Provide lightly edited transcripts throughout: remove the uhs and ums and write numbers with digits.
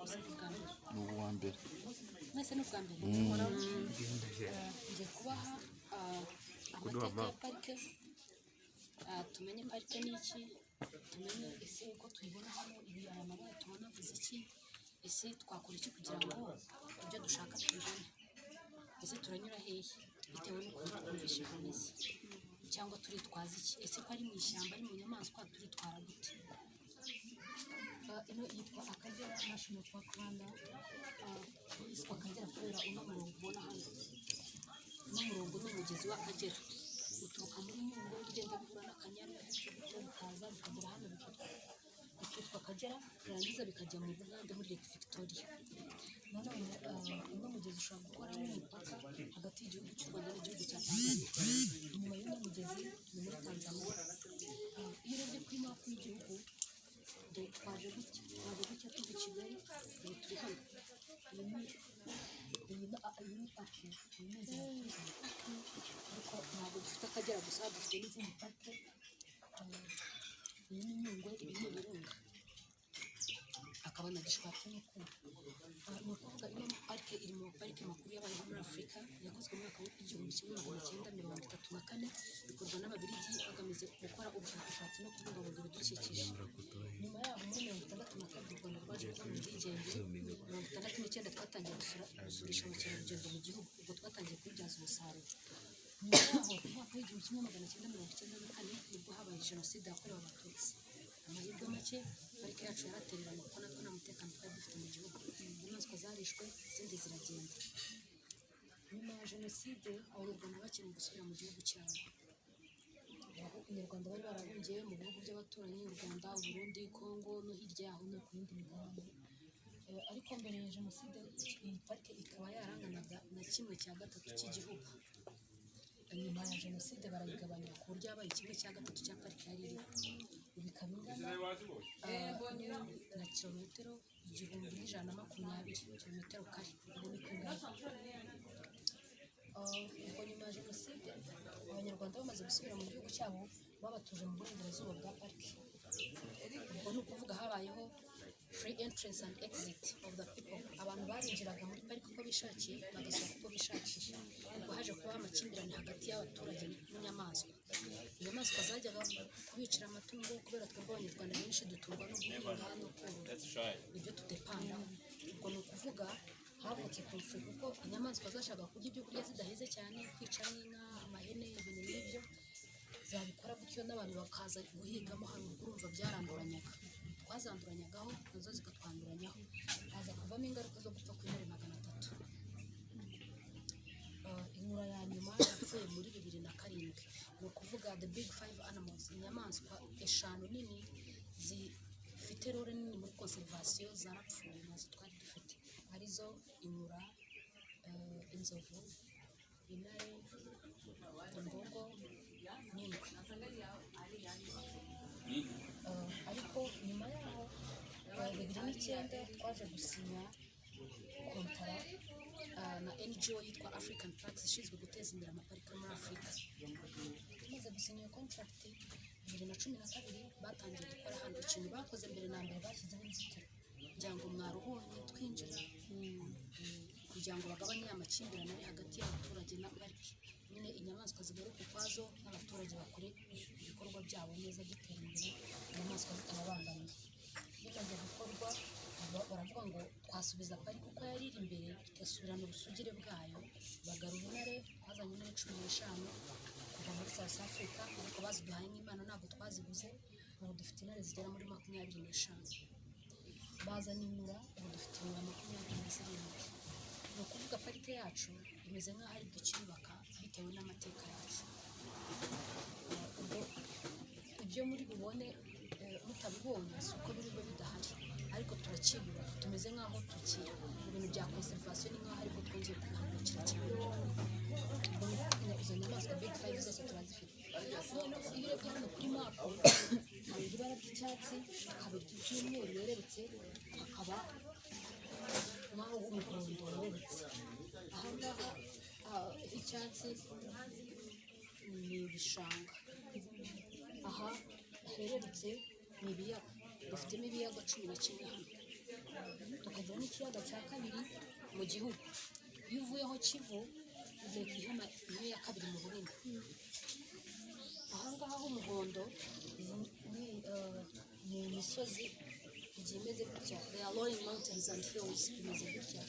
Bwa mbere? Ni uwa mbere. Mwese ni ubwa mbere. Ngiye kubaha amateka ya parike, tumenye parike ni iki, tumenye ese uko tuyibona hano, ibi aya mabara tubona avuze iki, ese twakora iki kugira ngo ibyo dushaka tubibone, ese turanyura hehe bitewe n'ukuntu twumvishe bimeze, cyangwa turitwaza iki, ese ko ari mu ishyamba, ari mu nyamaswa, turitwara gute? Ino yitwa Akagera National Park Rwanda. Yitwa Akagera kubera uno murongo ubona hano. Uno murongo ni umugezi w'Akagera, uturuka muri Nyungwe, ugenda bihura n'Akanyaru gutyo gutyo, bikaza bikagera hano bikitwa Akagera, birangiza bikajya mu Bugande muri Lake Victoria. Nanone uno mugezi ushobora gukora nk'umupaka hagati y'igihugu cy'u Rwanda n'igihugu cya Tanzania. Inyuma y'uno mugezi ni muri Tanzania. Iyo urebye kuri mapu y'igihugu, dore twaje gutya tuva i Kigali, ubu turi hano. Iyi ni parike, iyi ni inzira yatuzanye, ariko ntabwo dufite Akagera gusa, dufite n'izindi parike. Iyi ni Nyungwe, ibi ni ibirunga, hakaba na Gishwati n'Ukubo. Ni ukuvuga ino parike iri mu parike makuru yabayeho muri Afurika. Yakozwe mu mwaka w'1934, bikorwa n'Ababiligi bagamije gukora ubushakashatsi no kubungabunga ibidukikije. Nyuma yaho, muri 62, u Rwanda rwaje kubona ubwigenge. 69 twatangiye gusurisha abakerarugendo mu gihugu, ubwo twatangiye kubibyaza umusaruro. Nyuma yaho, mu mwaka w'1994, nibwo habaye Jenoside yakorewe Abatutsi. Amahirwe make, parike yacu yaratereranywe, kuko natwe nta mutekano twari dufite mu gihugu. Inyamaswa zarishwe, izindi ziragenda. Nyuma ya Jenoside, Abanyarwanda bakeneye gusubira mu gihugu cyabo. Abanyarwanda bari barahungiye mu bihugu by'abaturanyi: u Rwanda, Uburundi, Congo no hirya yaho no ku yindi migabane. Ariko mbere ya Jenoside, iyi parike ikaba yaranganaga na 1/3 cy'igihugu. Nyuma ya Jenoside barayigabanya ku buryo yabaye 1/3 cya parike yari iriho. Ubu ikaba ingana na kilometero 1120, kilometero kare, ubu niko ingana. Ubwo nyuma ya Jenoside, Abanyarwanda bamaze gusubira mu gihugu cyabo, babatuje mu burengerazuba bwa pariki. Ubwo ni ukuvuga habayeho free entrance and exit of the people. Abantu barinjiraga muri pariki uko bishakiye, bagasohoka uko bishakiye. Ubwo haje kubaho amakimbirane hagati y'abaturage n'inyamaswa. Inyamaswa zajyaga kubicira amatungo, kubera twebwe Abanyarwanda benshi dutungwa no guhinga no korora, nibyo tudepandaho. Ubwo ni ukuvuga havutse conflict, kuko inyamaswa zashakaga kurya ibyo kurya zidaheze cyane, kwica n'inka, amahene, ibintu nk'ibyo. Zabikora gutyo n'abantu bakaza guhigamo hano. Ubwo urumva byaranduranyaga, twazanduranyagaho, nazo zikatwanduranyaho, haza kuvamo ingaruka zo gupfa kw'intare 300. Inkura ya nyuma yapfuye muri 2007. Ni ukuvuga the big five animals, inyamaswa eshanu nini zifite role nini muri conservation, zarapfuye, nazo twari dufite, arizo inkura, inzovu, intare, imbogo n'ingwe. Ariko nyuma yaho, 2009 twaje gusinya kontara na NGO yitwa African Parks, ishinzwe guteza imbere amaparike yo muri Afurika. Tumaze gusinya iyo contract, 2012 batangiye gukora hano. Ikintu bakoze mbere na mbere, bashyizeho inzitiro, kugira ngo mwarubonye twinjira, kugira ngo bagabanye amakimbirane ari hagati y'abaturage na pariki nyine, inyamaswa zigaruka ukwazo n'abaturage bakore ibikorwa byabo neza by'iterambere, inyamaswa zitababangamiye. Bimaze gukorwa, baravuga ngo twasubiza pariki uko yari iri imbere, igasubirana ubusugire bwayo. Bagarura intare, bazanye intare 15 kuva muri South Africa, ariko baziduhaye nk'impano, ntabwo twaziguze. Ubu dufite intare zigera muri 25. Bazana inkura, ubu dufite inkura 27. Ni ukuvuga parike yacu imeze nk'aho aribwo ikiyubaka bitewe n'amateka yacu. Ubwo ibyo muri bubone, mutabibonye, si uko biri bube bidahari, ariko turacyiyubaka, tumeze nk'aho tukiri mu bintu bya conservation, ni nk'aho aribwo twongeye kubihagurukira cyane. Ubwo ni ukuvuga izo nyamaswa big five zose turazifite. Noneho iyo urebye hano kuri mapu, hari ibara ry'icyatsi, hakaba iry'umweru wererutse, hakaba nk'aho umuhondo wererutse. Aha ngaha icyatsi ni ibishanga, aha hererutse ni ibiyaga. Dufitemo ibiyaga 11 hano. Tukagira n'ikiyaga cya kabiri mu gihugu. Iyo uvuyeho Kivu, Lake Ihema niyo ya kabiri mu bunini. Ahangaha h'umuhondo ni imisozi igiye imeze gutya. They are rolling mountains and hills, bimeze gutya,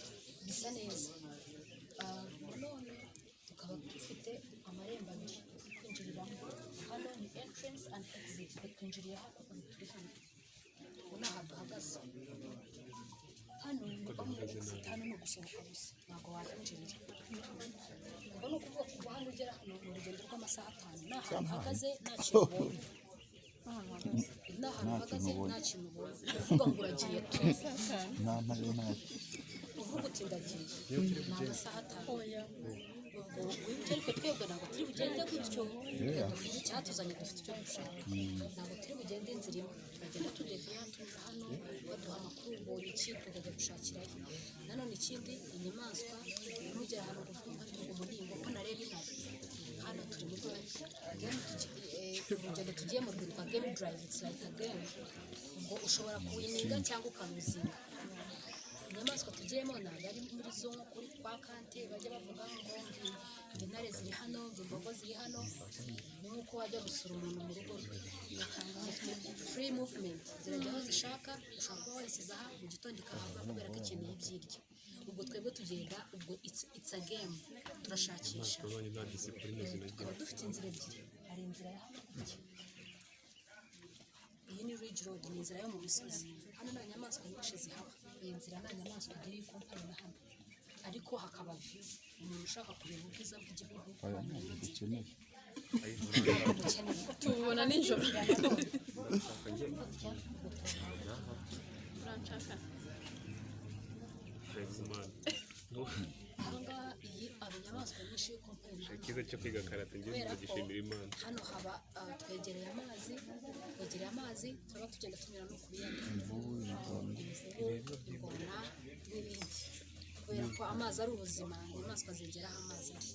bisa neza. Nanone tukaba dufite amarembo abiri yo kwinjiriramo. Hano ni entrance and exit. Twe twinjiriye hano, ubu turi hano, ubu ni aha duhagaze. Hano ni only exit, hano ni ugusohoka gusa, ntabwo wahinjirira. Ubwo ni ukuvuga kuva hano ugera hano ni urugendo rw'amasaha 5. Ni ahantu uhagaze nta kintu ubonye, ni ahantu uhagaze nta kintu ubonye, uvuga ngo uragiye tu. Nta ntare, nta Uvuga uti ndagiye, ni amasaha 5. Ubwo wibuke, ariko twebwe ntabwo turi bugende gutyo. Dufite icyatuzanye, dufite icyo dushaka. Ntabwo turi bugende inzira imwe, turagenda tudeviya, tunyura hano, baduha amakuru, ubonye iki, tukajya gushakirayo. Nanone ikindi, inyamaswa, ntugere ahantu ngo uvuge ngo ariko ngo umuningo ko nareba intare. Hano turi muri game, urugendo tugiyemo rwitwa game drive. It's like a game. Ubwo ushobora kuwininga cyangwa ukaluzinga. Inyamaswa tugiyemo ntabwo ari muri zo nko kuri kwa kante bajya bavuga ngo intare ziri hano, ngo imbogo ziri hano. Ni nk'uko wajya gusura umuntu mu rugo rwe. Zifite free movement, zirajya aho zishaka. Ushobora kuba wayisize aha, mu gitondo ikahava kubera ko ikeneye ibyirya. Ubwo twebwe tugenda, ubwo it's a game, turashakisha. Abanye nta discipline zinagira. Tukaba dufite inzira ebyiri. Hari inzira ya hano gutya, iyi ni ridge road, ni inzira yo mu misozi. Hano nta nyamaswa nyinshi zihaba. Iyi nzira nta nyamaswa igira iyo ikompanye na hano, ariko hakaba view. Umuntu ushaka kureba ubwiza bw'igihugu Oya, wanyura ntabwo ino nzira. Dukeneye. Ukeneye. Tubona nijoro. Gutya. Uranshaka. Imana. Ahangaha iyi aba inyamaswa nyinshi iyo ikompanye na hano. Icyiza cyo kwiga karate njye Kubera ko ndagishimira Imana. hano haba twegereye amazi, twegereye amazi, turaba tugenda tunyura no ku biyaga. Imvubu, ingona. Imvubu, ingona n'ibindi, kubera ko amazi ari ubuzima. Inyamaswa zigera aho amazi ari.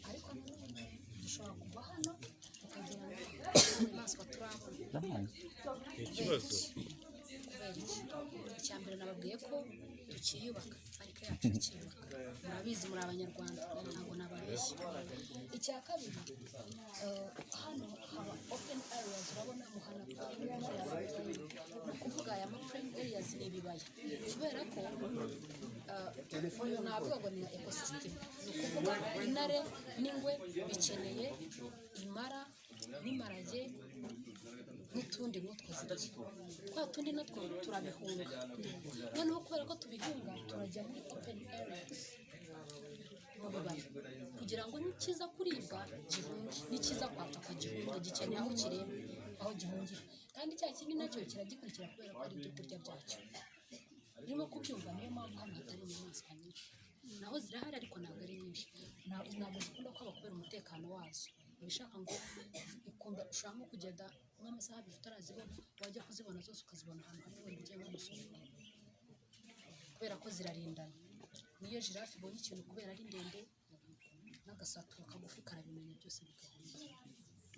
Ariko nanone dushobora kuva hano tukagera ngo nta nyamaswa turabona. Y'amazi. Ni ikibazo. Kubera iki? Icya mbere, nababwiye ko tukiyubaka, parike yacu ikiyubaka. Murabizi, muri Abanyarwanda, ntabwo nababeshya. Icya kabiri, hano haba open areas. Urabona Muhana plain, ni ukuvuga aya ma plain areas ni ibibaya, kubera ko navuga ngo ni ecosystem. Ni ukuvuga intare n'ingwe bikeneye impara n'imparage n'utundi nk'utwo zirya. Twa tundi natwo turabihunga. Noneho kubera ko tubihunga, turajya muri open areas, mu bibaya, kugira ngo nikiza kuribwa gihunge, nikiza kwataka gihunge. Gikeneye aho kireba, aho gihungira, kandi cya kindi nacyo kiragikurikira kubera ko ari ibyo kurya byacyo. Urimo kubyumva? Niyo mpamvu hano hatari inyamaswa nyinshi. Naho zirahari, ariko ntabwo ari nyinshi. Ntabwo zikunda kuhaba kubera umutekano wazo. Ibishaka ngo ikunda, ushobora nko kugenda nk'amasaha 2 utarazibona, wajya kuzibona zose ukazibona ahantu hamwe, wenda ugiye nko gusura, kubera ko zirarindana. Niyo giraffe ibonye ikintu, kubera ari ndende n'agasatura kagufi, karabimenya byose bigahunga.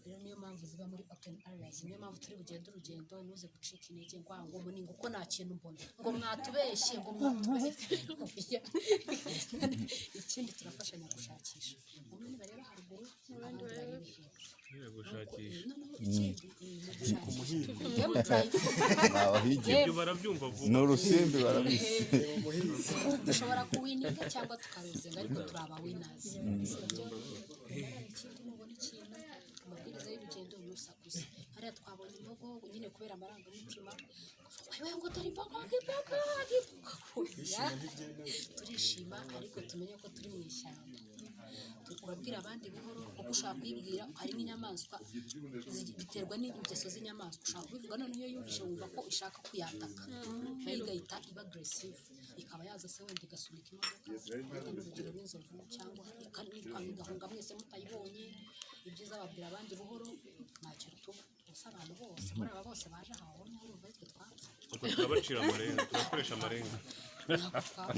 Rero niyo mpamvu ziba muri open areas. Niyo mpamvu turi bugende urugendo. Ntuze gucika intege ngo ngo muninga uko nta kintu mbona, ngo mwatubeshye, ngo mwatubeshye. Oya. Ikindi, turafashanya gushakisha. Bamwe nibareba haruguru, abandi barebe hepfo. Kubera gushakisha. Noneho ikindi ni gushakisha game drive. Ni abahigira. Ibyo barabyumva vuba. Ni urusimbi, barabizi. Dushobora kuwininga cyangwa tukaruzinga, ariko turi aba winners, sibyo? Ikindi, nubona ikintu, amabwiriza y'urugendo, ntusakuze. Hariya twabonye imbogo nyine, kubera amarangamutima, wewe ngo dore imbogo, ngo imbogo, ngo imbogo. Oya, turishima, ariko tumenye ko turi mu ishyamba. Urabwira abandi buhoro, kuko ushobora kuyibwira, hari nk'inyamaswa biterwa n'ingeso z'inyamaswa. Ushobora kubivuga, noneho iyo yumvise wumva ko ishaka kuyataka, nayo igahita iba aggressive, ikaba yaza se wenda igasunika imodoka, wenda n'urugero nk'inzovu, cyangwa ikanirukanka igahunga mwese mutayibonye. Ibyiza, babwira abandi buhoro, ntacyo tuba. Gusa abantu bose, muri aba bose baje aha, wabonye urumva ari twe twapfa? Ubwo turabacira amarenga, turakoresha amarenga. Ntabwo twapfa.